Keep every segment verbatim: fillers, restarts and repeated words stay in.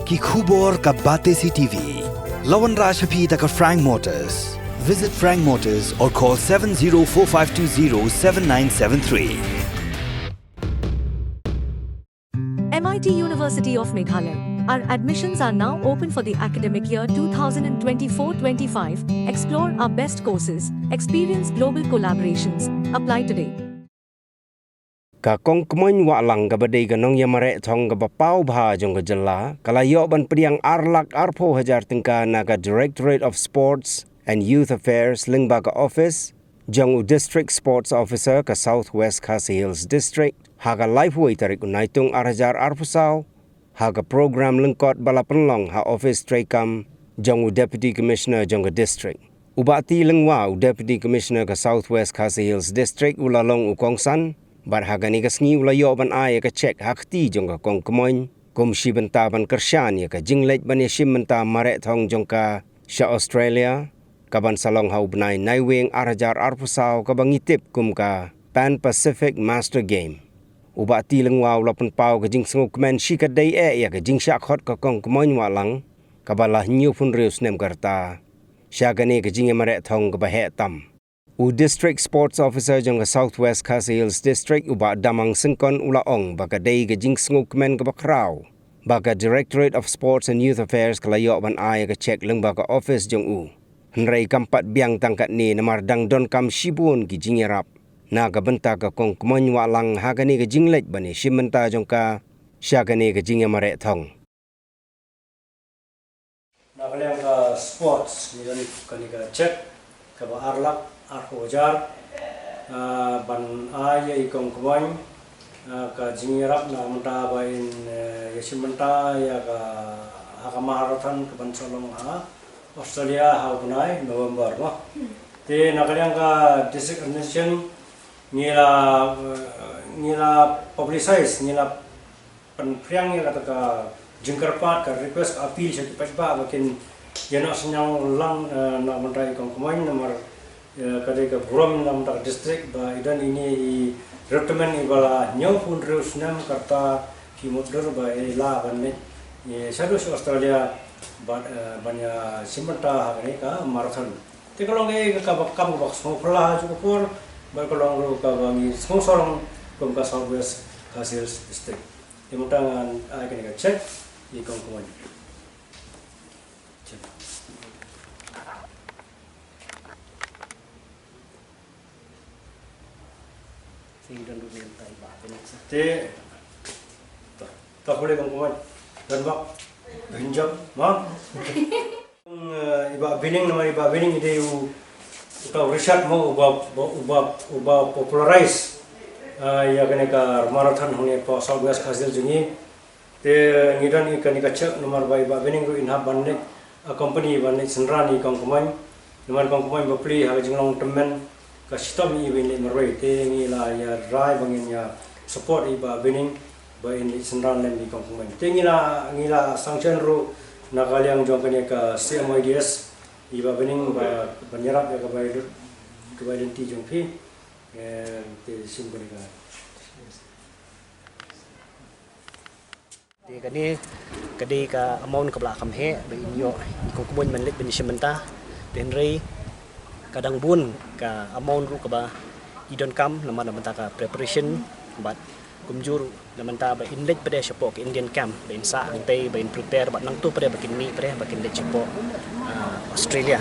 Ki khubor ka Batesi T V. La wanrah sha phi da ka Frank Motors. Visit Frank Motors or call seven zero four five two zero seven nine seven three. M I T University of Meghalaya. Our admissions are now open for the academic year two thousand twenty-four twenty-five. Explore our best courses, experience global collaborations. Apply today. Ka Kong Kmoin Wahlang kaba dei ka nongïamareh thong kaba paw bha jong ka jylla, ka la ïoh ban pdiang ar lak arphew hajar tyngka na ka Directorate of Sports and Youth Affairs lyngba ka office jong u District Sports Officer ka South West Khasi Hills District, ha ka laiphew wei tarik u Naitung ar hajar arphew saw, ha ka program lyngkot ba la pynlong ha office treikam jong u Deputy Commissioner jong ka district. U Bah T. Lyngwa, u Deputy Commissioner ka South West Khasi Hills District, u la long u kongsan, bad ha kane ka sngi u la ïoh ban ai ïa ka cheque ha kti jong ka Kong Kmoin, kum shi bynta ban kyrshan ïa ka jingleit ban ïashim bynta mareh thong jong ka sha Australia, kaban sa long ha u bnai Naiwieng ar hajar arphew saw, kaba ngi tip kum ka Pan Pacific Master Game. U Bah T. Lyngwa u la pynpaw ka jingsngewkmen shikatdei eh ïa ka jingshah khot ka Kong Kmoin Wahlang, kaba la hynñiewphew hynriew snem ka rta sha kane ka jingïamareh thong kaba heh tam. U District Sports Officer jong ka South West Khasi Hills District, u Bah Damang Syngkon, u la ong ba ka dei ka jingsngewkmen kaba khraw ba ka Directorate of Sports and Youth Affairs ka la ïoh ban ai ïa ka cheque lyngba ka office jong u. Hynrei kam pat biang tang katne, namar dang donkam shibun ki jingïarap na ka bynta ka Kong Kmoin Wahlang ha kane ka jingleit ban ïashim bynta jong ka sha kane ka jingïamareh thong. Na ka liang ka sports, ngi don kane ka cheque kaba ar lak arphew hajar, ah, ban ai ïa i Kong Kmoin, ah, ka jingïarap na ka bynta ba in, eh, ïashim bynta ïa ka, ha ka marathon kaban sa long ha Australia ha u bnai November, mo. Te na ka liang ka district administration ngi la, eh, ngi la publicize, ngi la pynphriang ïa kata ka jingkyrpad, ka request, ka appeal sha ki paidbah ba kin ïa noh synñiang lang, eh, na ka bynta i Kong Kmoin, namar, eh, ka dei ka burom na ka bynta ka district ba i don ine i rtmen iba la hynñiewphew hynriew snem ka rta, ki mutdur ba i la ban leit, eh, shaduh sha Australia bad, eh, ban ïashim bynta ha kane ka marathon. Te ka long kaei ka, kaba, kaba sngewphylla ha kajuh ka por, bad ka long ruh kaba ngi sngewsarong kum ka South West Khasi Hills District. Te mynta ngan ai kane ka cheque ïa i Kong Kmoin. Cheque. Sing don ruh mynta i Bah Bining sa. Te, ta, ta hule Kong Kmoin. Don bak. Don jam, ma? Eh, i Bah Bining, namar i Bah Bining i dei u, uta u Richard mo, uba, uba, uba, uba popularize, eh, ïa kane ka marathon hangne hapoh South West Khasi Hills jong ngi. Te ngi don ïa kane ka cheque namar ba i Bah Bining ruh in hap ban leit, ah, company ban leit synran ïa i Kong Kmoin. Namar i Kong Kmoin bapli ha ka jinglong tymmen ka shitom ïa i ba in leit marwei. Te ngi la ïa rai ba ngin ïa support ïa i Bah Bining ba in leit synran lem ïa i Kong Kmoin. Te ngi la, ngi la sanction ruh na ka liang jong kane ka C M Y D S ïa i Bah Bining ba ban ïarap ïa ka bai, ka bai lynti jong phi. Eh, te shim kane ka. Te kane ka dei ka amount kaba la kham heh ba in ïoh i Kong Kmoin ban leit ban ïashim bynta. Te hynrei ka dang bun ka amount ruh kaba i donkam namar na bynta ka preparation bad kumjuh ruh na bynta ba in leit pat shapoh ka Indian camp ba in sah hangtei ba in prepare bad nangta pat ba kin mih pat ba kin leit shapoh, ah, Australia.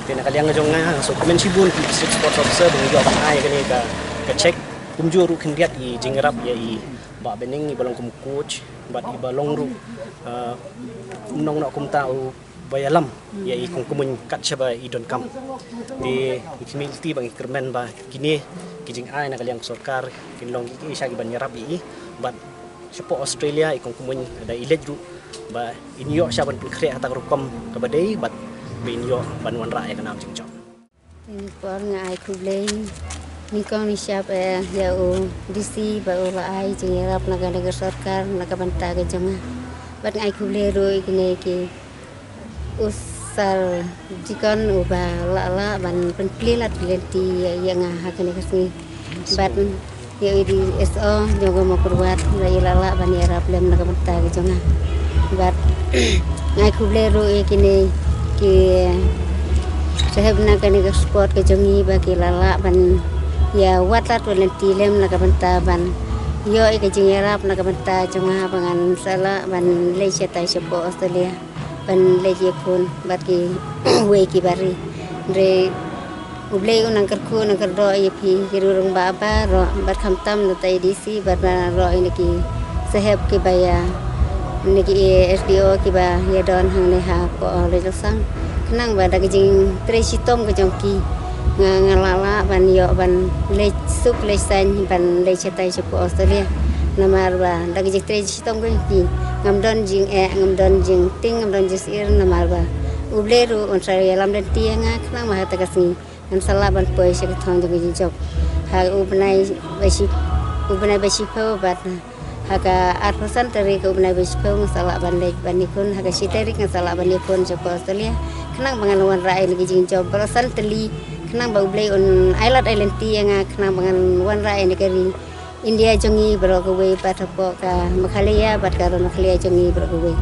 Te na ka liang jong nga sngewkmen shibun ki District Sports Officer ba ngi ïoh ban ai kane ka, ka cheque kumjuh ruh khyndiat i jingïarap ïa i Bah Bining iba long kum coach bad iba long ruh, eh, nongnoh kumta uba ïalam ïa i Kong Kmoin kat shaba i donkam. Te ngi khmih lynti bad ngi kyrmen ba kine ki jingai na ka liang sorkar kin long kiei kiei sha ki ban ïarap ïa i bad shapoh Australia i Kong Kmoin da i leit ruh ba in ïoh sha ban pynkhreh ha kata ka rukom kaba dei bad ba in ïoh ban wanrah ïa ka nam jingjop. Te na ka por nga ai khublei nyngkong nyngshap, eh, ïa u D C ba u la ai jingïarap na ka, na ka sorkar na ka bynta ka jong nga. Bad nga ai khublei ruh ïa kine ki u Sir Deacon uba la, la ban pynplie lad lynti ïa, ïa nga ha kane ka sngi. Bad ïa u D S O jong ka Mawkyrwat ba i la, la ban ïarap lem na ka bynta ka jong nga. Bad nga ai khublei ruh ïa kine ki sahep na kane ka sport ka jong ngi ba ki la lah ban ïa wad lad wad lynti lem na ka bynta ban ïoh ïa ka jingïarap na ka bynta jong nga ba ngan sa lah ban leit shatai shapoh Australia ban leit ïakhun bad kiwei ki bari. Hynrei U Blei un nang kyrkhu nang kyrdoh ïa phi ki riew rangbah baroh bad khamtam na tai DC bad baroh ïa ki sahep kiba ïa na ki SDO kiba ïa don hangne hapoh Loijalsang. Khnang ba da ka jingtrei shitom ka jong ki nga nga lah lah ban ïoh ban leit suk leit saiñ ban leit shatai shapoh Australia. Namar ba da ka jingtrei shitom ka jong ki ngam don jingeh, ngam don jingtieng, ngam don jingsyier, namar ba U Blei ruh un sa ïalam lynti ïa nga khnang ba ha kata ka sngi ngan sa lah ban poi sha ka thong jong ka jingjop ha u bnai ba shi u bnai ba shiphew bad ha ka arphew san tarik u bnai ba shiphew ngan sa lah ban leit ban ïakhun, ha ka shi tarik ngan sa lah ban ïakhun shapoh Australia khnang ba ngan wanrah ïa ka jingjop baroh san tylli khnang ba U Blei un ai lad ai lynti ïa nga khnang ba ngan wanrah ïa ka ri India jong ngi baroh kawei bad hapoh ka Meghalaya bad ka ri Meghalaya jong ngi baroh kawei.